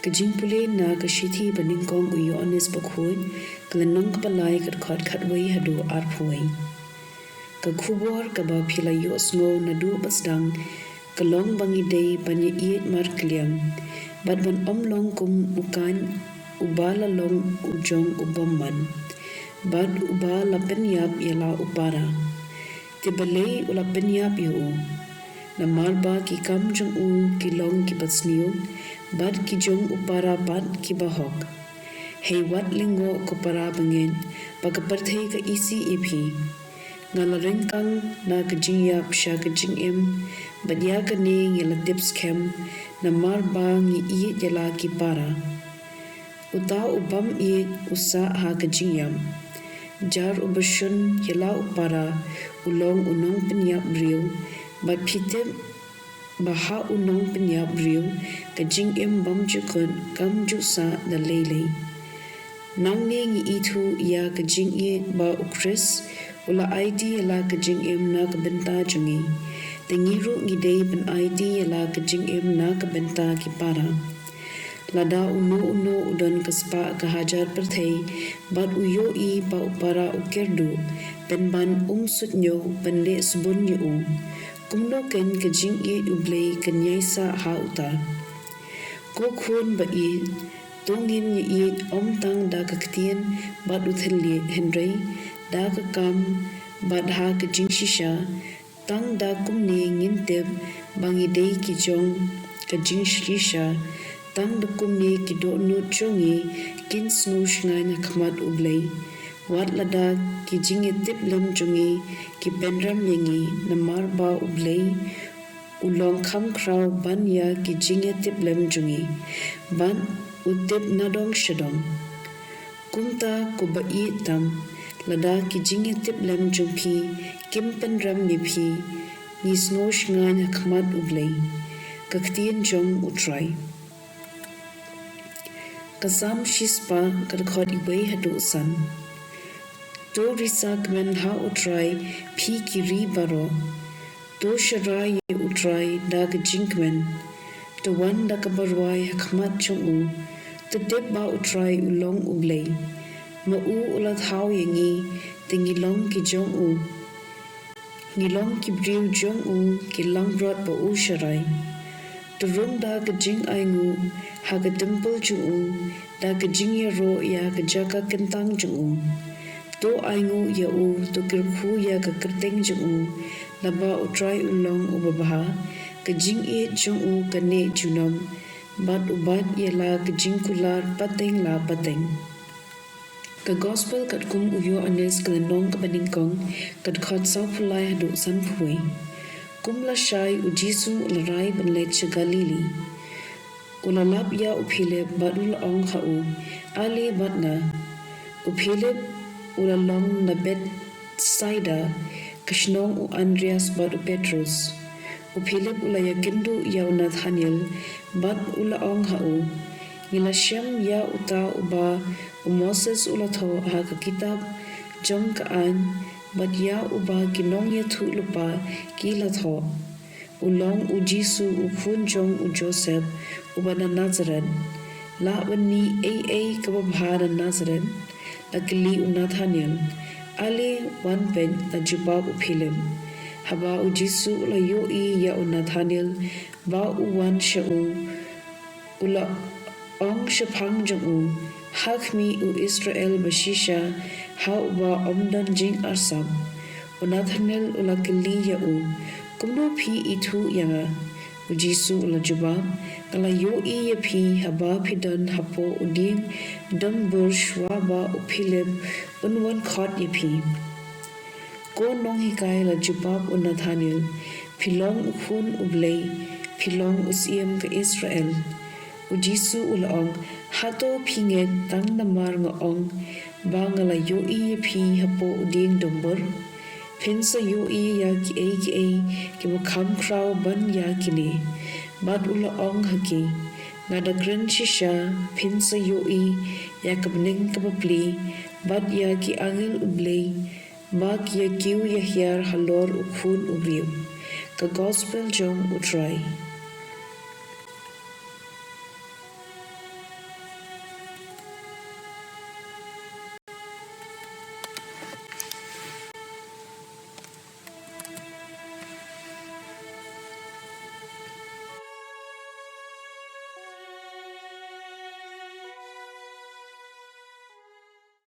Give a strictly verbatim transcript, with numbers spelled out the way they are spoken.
Ka jingpule na ka shithi ba nyngkong u Ïoannis Bakhuid, ka lynnong kaba lai, ka dkhot khatwei haduh arphew wei. Ka khubor kaba phi la ïohsngew naduh ba sdang, ka long ba ngi dei ban ïaieit markylliang, bad ban ym long kum u Kain, uba la long u jong u bymman, bad uba la pynïap ïa la u para. Te balei u la pynïap ïa u? Namar ba ki kam jong u ki long kiba sniew, bad ki jong u para pat kiba hok. Hei wat lyngngoh, ko para bangeit, ba ka pyrthei ka isih ïa phi. Nga la ryngkang na ka jingïap sha ka jingim, bad ïa kane ngi la tip skhem, namar ba ngi ïeit ïa la ki para. Uta u bym ïeit u sah ha ka jingïap. Jar uba shun ïa la u para u long u nongpynïap briew, bad phi tip ba ha u nongpynïap briew ka jingim bymjukut kam ju sah da lei lei. Nangne ngi ithuh ïa ka jingïeit ba u Khrist u la aiti ïa la ka jingim na ka bynta jong ngi. Te ngi ruh ngi dei ban aiti ïa la ka jingim na ka bynta ki para. Lada uno uno u don ka spah ka hajar pyrthei, bad u ïohi ba u para u kyrduh, pynban um suidñiew ban leh sbun ïa u, kumno kein ka jingïeit U Blei kan ïaisah ha uta? Ko khun ba ïeit, to ngin ïaieit ym tang da ka ktien bad u thylliej, hynrei da ka kam bad ha ka jingshisha. Tang da kumne ngin tip ba ngi dei ki jong ka jingshisha. Tang da kumne ki dohnud jong ngi kin sngewshngaiñ ha khmat U Blei, wat lada ki jingïatiplem jong ngi ki pynrem ïa ngi, namar ba U Blei u long kham khraw ban ïa ki jingïatiplem jong ngi, bad u tip nadong shadong. Kumta, ko ba ïeit tam, lada ki jingïatiplem jong phi kim pynrem ïa phi, ngi sngewshngaiñ ha khmat U Blei. Ka ktien jong U Trai. Ka Salm shispah, ka dkhot iwei haduh san. To risa kmen ha U Trai, phi ki ri baroh. To sharai ïa U Trai da ka jingkmen. To wan da kaba rwai ha khmat jong u. To tip ba U Trai u long U Blei. Ma u u la thaw ïa ngi, te ngi long ki jong u. Ngi long ki briew jong u, ki langbrot ba u sharai. To rung da ka jingainguh ha ka templ jong u, da ka jingïaroh ïa ka jaka kyntang jong u. To ainguh ïa u, to kyrkhu ïa ka kyrteng jong u, naba U Trai u long uba bha. Ka jingïeit jong u ka neh junom, bad u bat ïa la ka jingkular pateng la pateng. Ka Gospel katkum u Ïoannis, ka lynnong kaba nyngkong, ka dkhot sawphew lai haduh sanphew wei. Kum lashai u Jisu u la rai ban leit sha Galili. U la lap ïa u Philip bad u la ong ha u, Ale bad nga. U Philip u la long na Bethsaida, ka shnong u Andreas bad u Petrus. U Philip u la ïakynduh ïa u Nathanael bad u la ong ha u, Ngi la shem ïa uta uba u Moses u la thoh ha ka kitab jong ka aiñ, bad ïa uba ki nongïathuhlypa ki la thoh. U long u Jisu u khun jong u Joseph uba na Nazareth. Lah ban mih ei ei kaba bha na Nazareth? La kylli u Nathanael. Ale wan peit, la jubab u Philip. Haba u Jisu u la ïohi ïa u Nathanael ba u wan sha u, u la ong shaphang jong u, Ha khmih u Israel ba shisha ha uba ym don jingarsap. U Nathanael u la kylli ïa u, Kumno phi ithuh ïa nga? U Jisu u la jubab, Nga la ïohi ïa phi haba phi don hapoh u dieng dombur shuwa ba u Philip un wan khot ïa phi. Ko nonghikai, la jubab u Nathanael, Phi long u khun u Blei, phi long u syiem ka Israel. U Jisu u la ong, Hato phi ngeit tang namar nga ong ba nga la ïohi ïa phi hapoh u dieng dombur? Phin sa ïohi ïa kiei kiei kiba kham khraw ban ïa kine. Bad u la ong ha ki, Nga da kren shisha, phin sa ïohi ïa ka bneng kaba plie bad ïa ki angel U Blei ba ki ïa kiew ïa hiar halor u Khun u briew. Ka Gospel jong U Trai.